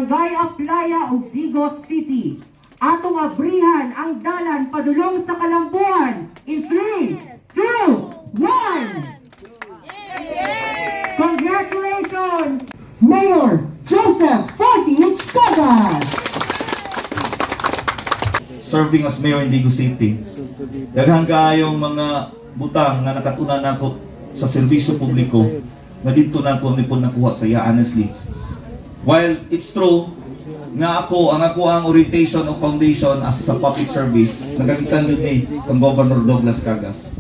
Barangay Aplaya ug Digos City. Atong abrihan ang dalan padulong sa kalambuan in 3, 2, 1! Congratulations, Mayor Joseph Fortich Cagas! Serving as mayor in Digos City, daghan kaayong mga butang nga nakatunan nako sa serbisyo publiko nga didto nako nipon nakuha sa iya, honestly. While it's true nga ako ang orientation of foundation as sa public service nagagikan jud ni kang Governor Douglas Cagas.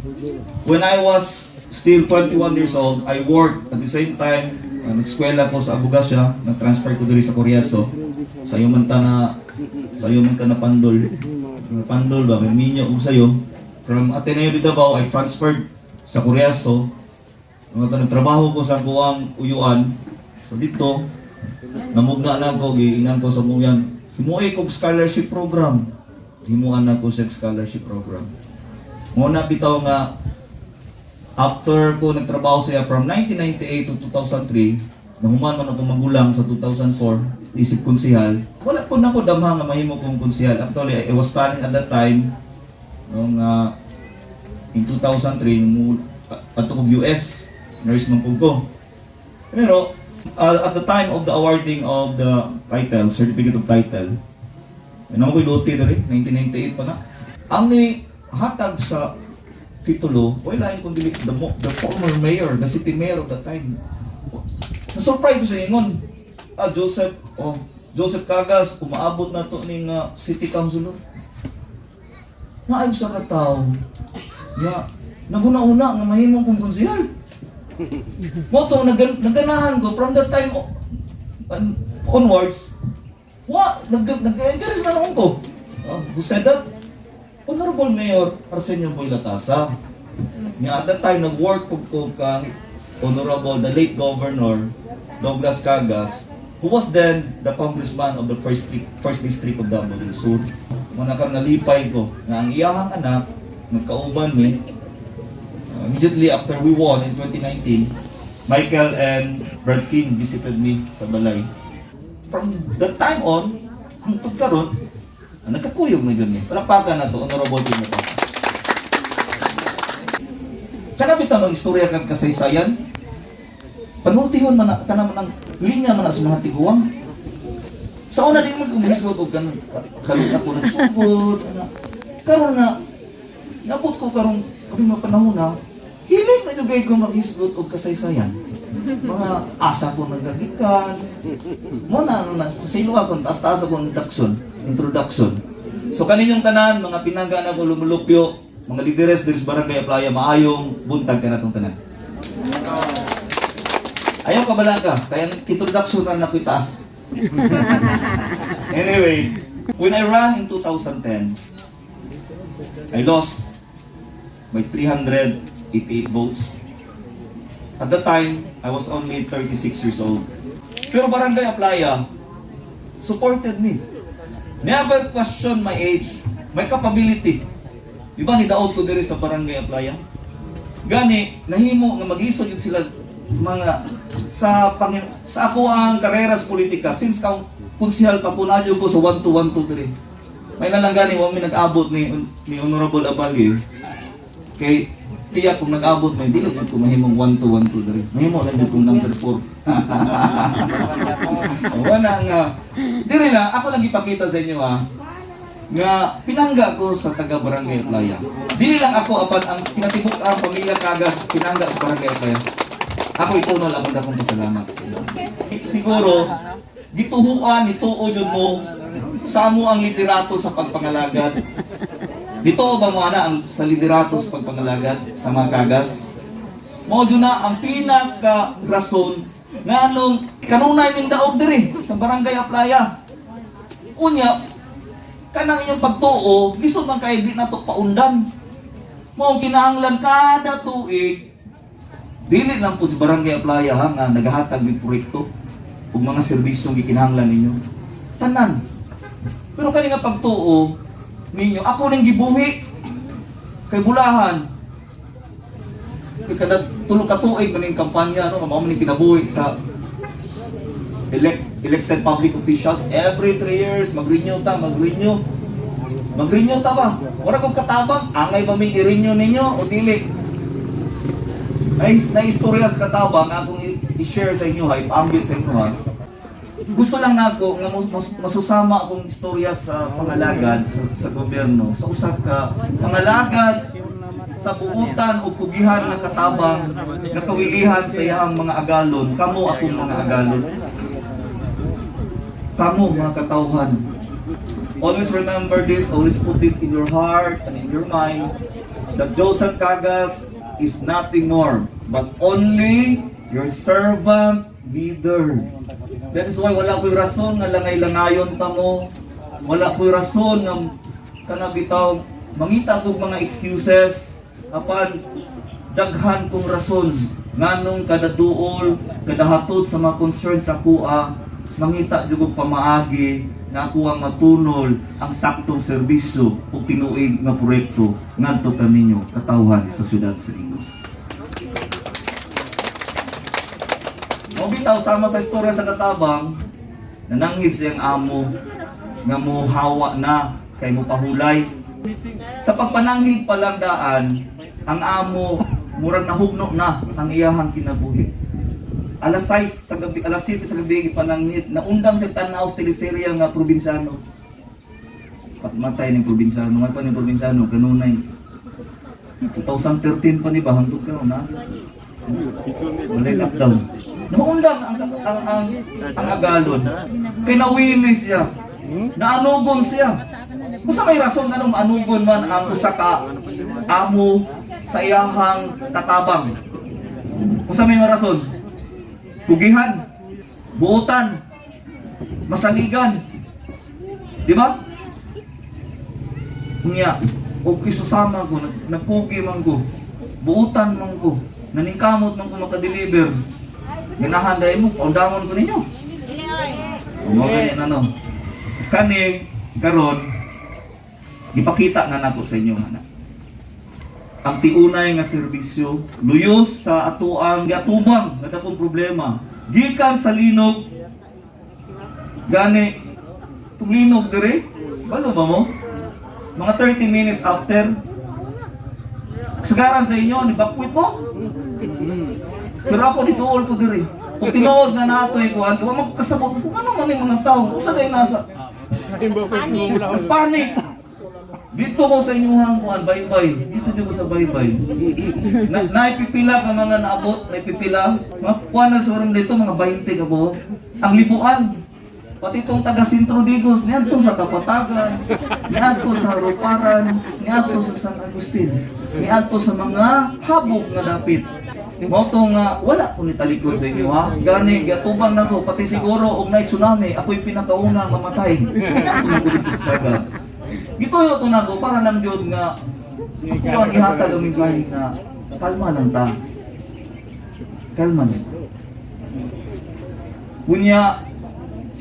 When I was still 21 years old, I worked at the same time, nag-eskwela ko sa abogasya, nag-transfer ko diri sa Coriaso. Sayo man ta na pandol. Pandol ba, may minyo ko sayo. From Ateneo de Davao, I transferred sa Coriaso. Mga ta nagtrabaho ko sa kuang uyuan. So dito, namugna na ko, giingnan ko sa muyan. Himuay kog scholarship program. Himuan na ko sa scholarship program. Mo na bitaw nga after ko nagtrabaho siya from 1998 to 2003, nahuman man ako magulang sa 2004, isip konsihal. Wala po na ko damha nga mahimo kong konsihal. Actually, I was planning at that time, nung in 2003, nung ato kong US, nurse man po ko. Pero, at the time of the awarding of the title, certificate of title, ano ko luti diri, 1998 pa na. Ang ni hatag sa titulo, wala lain kundi the former mayor, the city mayor of the time. Na-surprise ko sa ingon. Ah, Joseph, oh, Joseph Cagas, umaabot na to ning city councilor. Naay sa ka tao nga naguna-una nga mahimong kong konsehal. Mo to naganahan ko from that time onwards. Wa nag-interest na noon ko. Who said that? Honorable Mayor Arsenio Boy Latasa. Nga at that time nag-work ko kang Honorable the late Governor Douglas Cagas, who was then the congressman of the first district of Davao del Sur. Muna kang nalipay ko nga ang iyahang anak nagkauban mi immediately after we won in 2019. Michael and Brad King visited me sa balay. From that time on, hangtod karon, nagkakuyog na yun eh. Palakpakan na to, Honorable King na to. Kana bitaw ang istorya kag kasaysayan. Panultihon man na, kana man ang linya man na sa mga tiguang. Sa una di man ko mahisgot og kanang kalos ako nagsugod ana. Karon na nabot ko karong kami mga panahon na hilig na jud ko maghisgot og kasaysayan. Mga asa ko nagagikan. Mo na ano na sa ilo akong taas-taas akong introduction. So kaninyong tanan, mga pinangga na ko lumulupyo, mga lideres diri sa Barangay Aplaya, maayong buntag kanatong tanan. Ayaw ka bala ka, kaya ang introduction na nako itaas. Anyway, when I ran in 2010, I lost by 388 votes. At the time, I was only 36 years old. Pero Barangay Aplaya supported me. Never question my age, my capability. Di ba ni daot ko diri sa Barangay Aplaya? Gani, nahimo nga maglisod yun sila mga sa ako ang karera sa politika since kang konsehal pa ko, naadyo ko sa 1212 diri. May na lang gani wa mi nag-abot ni Honorable Abali. Kay tiyak kung nag-abot may dili jud ko mahimong 1212 diri. Mahimo lang jud kong number 4. Wala nga. Diri lang ako lang ipakita sa inyo ah nga pinangga ko sa taga Barangay Aplaya. Dili lang ako apan ang kinatibuk ang pamilya Cagas pinangga sa Barangay Aplaya. Ako itunol akong dakong pasalamat sa inyo. Siguro gituhuan nituo jud mo sa amo ang liderato sa pagpangalagad. Dito ba mo ana ang sa liderato sa pagpangalagad sa mga Cagas? Mao jud na ang pinaka rason nga anong kanunay ning daog diri sa Barangay Aplaya. Unya, kanang inyong pagtuo, lisod man kay di nato paundan. Mao kinahanglan kada tuig dili lang po sa Barangay Aplaya ha nga nagahatag mig proyekto ug mga serbisyong gikinahanglan ninyo. Tanan. Pero kani nga pagtuo ninyo, ako ning gibuhi kay bulahan. Kay kada tulo ka tuig man ning kampanya no, mao man ning kinabuhi sa Elected public officials, every 3 years, mag-renew ta, mag-renew. Mag-renew ta ba? Wala kong katabang, angay ba may i-renew ninyo o dili? Ay, na istorya sa katabang akong i-share sa inyo ha, ipaambit sa inyo ha. Gusto lang nako nga masusama akong istorya sa pangalagad sa gobyerno, sa usa ka pangalagad sa buutan o kugihan nga katabang nga kawilihan sa iyang mga agalon, kamo akong mga agalon. Kamo mga katawhan. Always remember this, always put this in your heart and in your mind that Joseph Cagas is nothing more but only your servant leader. That is why wala ko'y rason nga langay-langayon ta mo. Wala ko'y rason nga kana bitaw mangita kog mga excuses, apan daghan kong rason nganong kada duol, kada hatod sa mga concerns sa kuha, mangita jud og pamaagi nga ako ang matunol ang saktong serbisyo ug tinuig nga proyekto ngadto kaninyo, katawhan sa siyudad sa Digos. Mao bitaw, sama sa istorya sa katabang, nananghid siyang amo nga muhawa na kay mo pahulay. Sa pagpananghid pa lang daan, ang amo murag nahugno na ang iyahang kinabuhi. Alas 6 sa gabi, alas 7 sa gabi ipananghid, naundang sa tanaw sa teleserye nga Probinsyano. Matay ning Probinsyano, nga pa ning Probinsyano kanunay. 2013 pa ni ba, hangtod karon na. Walay lockdown. Naundang ang agalon. Kay nawili siya. Naanugon siya. Basta may rason nga maanugon man ang usa ka amo sa iyahang katabang. Basta may rason. Kugihan, buutan, masaligan. Di ba? Unya, og isusama ko, nagkugi man ko, buutan man ko, naningkamot man ko makadeliver. Ganahan dahil mo, paundangon ko ninyo. Mo gani na no. Kani karon gipakita na nako sa inyo anak. Ang tiunay nga serbisyo luyos sa atoang giatubang nga dakong problema gikan sa linog. Gani tung linog dire, balo ba mo mga 30 minutes after, sagaran sa inyo ni bakwit mo, pero ako dituol ko diri. Kung tinuod nga natoy kuan, wa man ko kasabot kung ano man yung mga tao, usa day nasa panic. Dito ko sa inyuhang kuan, bye-bye. Dito niyo ko sa bye-bye. Na, naipipila ka mga naabot, naipipila. Mga kuan na siguro dito, mga 20 ka po. Ang libuan. Pati itong taga Sentro Digos, niadto sa Kapatagan, niadto sa Ruparan, niadto sa San Agustin, niadto sa mga habog nga dapit. Mao to nga wala ko nitalikod sa inyo ha. Gani giatubang nako pati siguro og night tsunami, ako'y pinakauna mamatay. Niadto man ko dito sa dagat. Gituyo to nako para lang gyud nga ako ang ihatag ang mensahe nga kalma lang ta. Kalma lang. Unya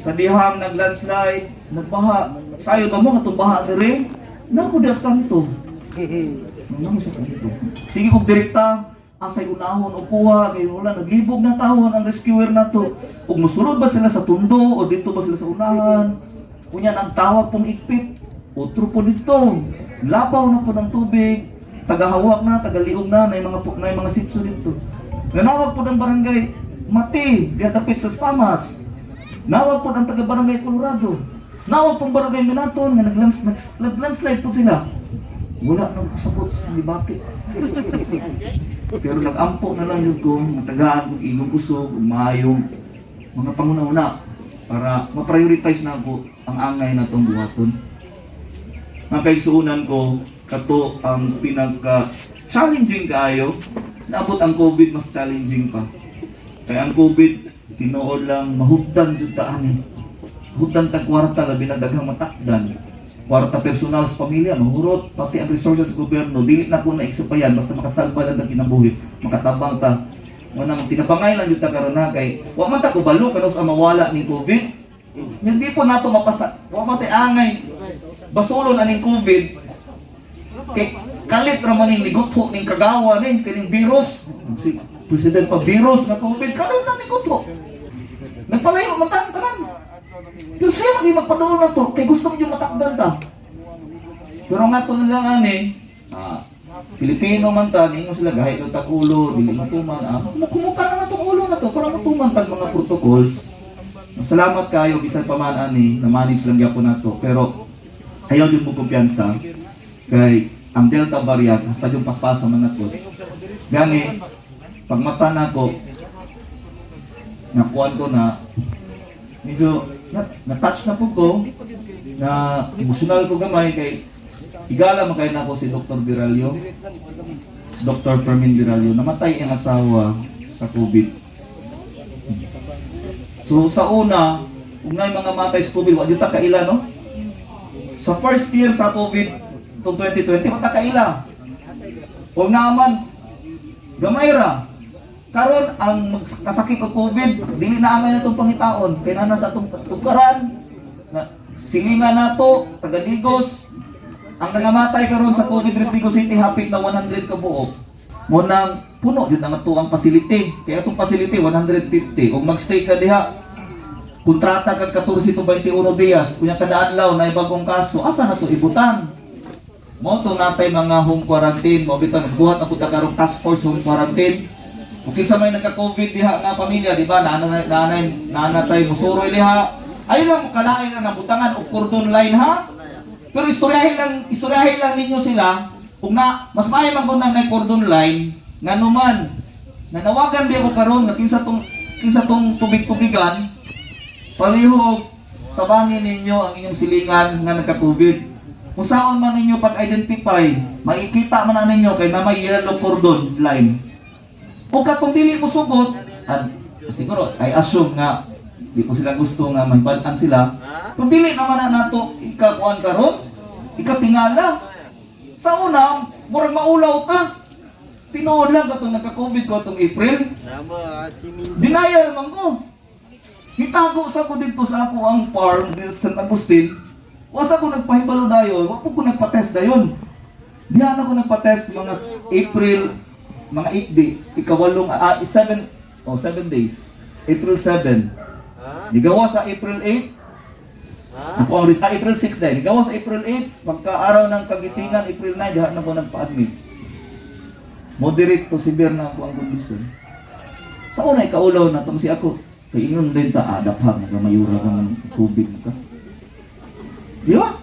sa dihang naglandslide, nagbaha. Sayo ba mo katong baha dire? Nako das kanto. Namo sa kanto. Sige kog direkta asay unahon og kuha kay wala naglibog na tawon ang rescuer nato. Ug mosulod ba sila sa tundo o dito ba sila sa unahan? Unya ang tawag pong ikpit. Otro po dito. Lapaw na po ng tubig. Tagahawak na, tagaliog na, may mga sitso dito. Nanawag po ng barangay Mati, diya dapit sa Spamas. Nawag po ang taga barangay Colorado. Nawag pong barangay Minaton nga naglandslide po sila. Wala nang kasabot ni bakit. Pero nag-ampo na lang yun ko, matagaan kong igong kusog, ug maayong mga panguna-una para ma-prioritize na ako ang angay na itong buhaton. Ang kaigsuunan ko, kato ang pinaka challenging kaayo. Naabot ang COVID, mas challenging pa. Kaya ang COVID, tinuod lang mahugdan jud ta ani. Hugdan ta kwarta, labi na daghang matakdan. Kwarta personal sa pamilya, mahurot, pati ang resources sa gobyerno, dili na ko na iksupayan, basta makasalba lang ang kinabuhi, makatabang ta. Manang tinabangay lang jud ta karon na kay wa man ta kubalo kanos ang mawala ning COVID. Hindi po nato mapasa, wa man tay angay basulon aning COVID. Kay kalit ra man ning nigutho ning kagawa ning kining virus. Si President pa virus na COVID, kalit na ni gutho. Nagpalayo man tanan tanan. Yung siya lagi magpaduol na to, kay gusto mo yung matakdan ta. Pero nga to lang ani, Pilipino man ta, ningon sila gahi daw tag ulo, dili matuman. Kumuka na nga tong ulo na to para matuman tag mga protocols. Salamat kayo bisan pa man ani, na manage lang gyapon nato. Pero ayaw din mo kumpiyansa kay ang Delta variant hasta yung paspasa man nato. Gani pagmata nako, nakuan ko na medyo na-touch na po ko, na emotional ko gamay kay higala man kay nako si Dr. Viralio, si Dr. Fermin Viralio. Namatay ang asawa sa COVID. So sa una, kung naay mga matay sa COVID, wa jud ta kaila, no? Sa first year sa COVID itong 2020, wa ta kaila. Huwag naman gamay ra. Karon ang magkasakit og COVID, dili na angay natong pangitaon kay naa na sa atong tugkaran na silingan nato taga Digos. Ang nangamatay karon sa COVID diri sa Digos City hapit na 100 ka buok. Mo nang puno jud ang atuang facility. Kaya atong facility 150. Ug magstay ka diha, kontrata kag 14 to 21 dias, kunya kada adlaw na bagong kaso, asa na to ibutang? Mo to natay mga home quarantine, mo bitaw nagbuhat ang punta karong task force home quarantine. Kung kinsa may nagka-COVID diha nga pamilya, di ba? Naana naana naana tay musuroy diha. Ay lang kalain na nabutangan og cordon line ha. Pero istoryahin lang ninyo sila kung na mas maayo man kung na may cordon line. Ngano man nanawagan biya ko karon nga kinsa tong tubig-tubigan, palihog tabangin ninyo ang inyong silingan nga nagka-COVID. Kung saan man ninyo pag-identify, makikita man na ninyo kay na may yellow cordon line. O katong dili mo sugot, at siguro I assume nga di ko sila gusto nga mahibal-an sila. Kung dili naman na nato ikakuan karon, ikatingala. Sa una, murag maulaw ta. Tinuod lang katong nagka-COVID ko atong April. Denial man ko. Nitago sa ko dito sa ako ang farm dito sa San Agustin. Wasa ko nagpahibalo dayon, wa po ko nagpa-test dayon. Diyan ako nagpa-test mga April mga 8 day, ikawalong 7 oh 7 days. April 7. Nigawa sa April 8. Ako ang April 6 dahil. Nigawa sa April 8, pagka araw ng kagitingan, April 9, diha na ko nagpa-admit. Moderate to severe na ako ang condition. Sa una, ikaulaw na itong si ako. Kay ingon din ta, dapat nagamayura ka ng COVID ka. Di ba?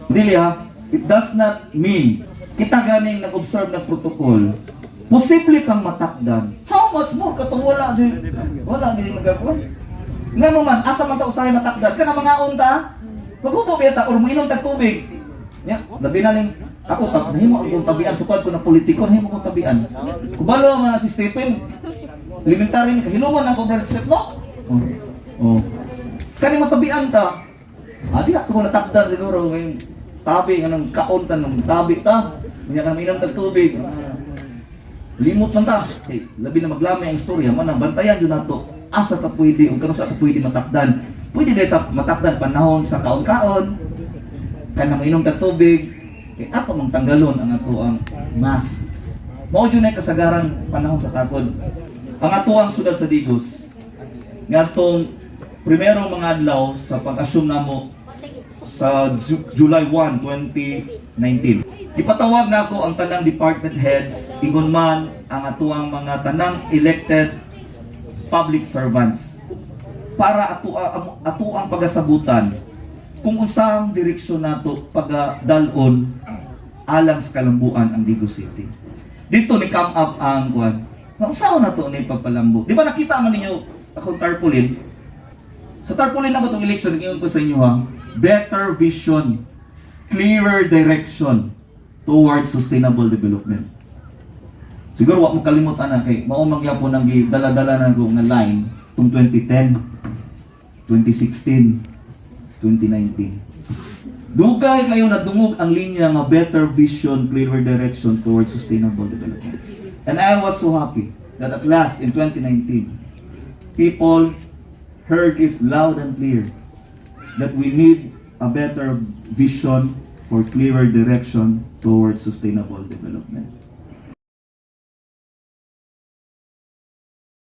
Dili ha, it does not mean kita ganing nag-observe ng protocol, posible kang matakdan. How much more katong wala din, wala din nagagawa. Ngano man, asa man ta usahay matakdan? Kana mga unta, maghubo biya ta or mainom tag tubig. Ya, labi na ning ako tag nahimo akong tabian, sukad ko na politiko, nahimo akong tabian. Kubalo man na si Stephen. Elementary ni kahilungan ako, brother Stephen, no? Oh. Kani matabian ta. Di ako natakdan siguro ngayon. Tabi nga ng kaon ta ng tabi ta. Unya ka mainom tag tubig. Limot man ta. Hey, labi na maglamay ang istorya man ang bantayan jud nato. Asa ta pwede ug kanus-a ta pwede matakdan? Pwede dito matakdan panahon sa kaon-kaon. Kana mainom tag tubig. Kay ato mang tanggalon ang ato ang mask. Mao jud na kasagaran panahon sa takod. Ang atuang syudad sa Digos ngadtong primero mga adlaw sa pag-assume namo sa July 1, 2019. Ipatawag na ako ang tanang department heads, ingon man ang atuang mga tanang elected public servants para ato ang pagasabutan kung unsang direksyon nato pagadal-on alang sa kalambuan ang Digos City. Dito ni come up ang kuan. Maunsaon na to ni pagpalambo? Di ba nakita man ninyo akong tarpaulin? Sa tarpaulin ako itong election, ngayon ko sa inyo ha, better vision, clearer direction towards sustainable development. Siguro wa mo kalimutan na kay mao man gyapon ang gidala-dala na ko nga line tung 2010, 2016, 2019. Dugay kayo nadungog ang linya nga better vision, clearer direction towards sustainable development. And I was so happy that at last in 2019, people heard it loud and clear that we need a better vision for clearer direction towards sustainable development.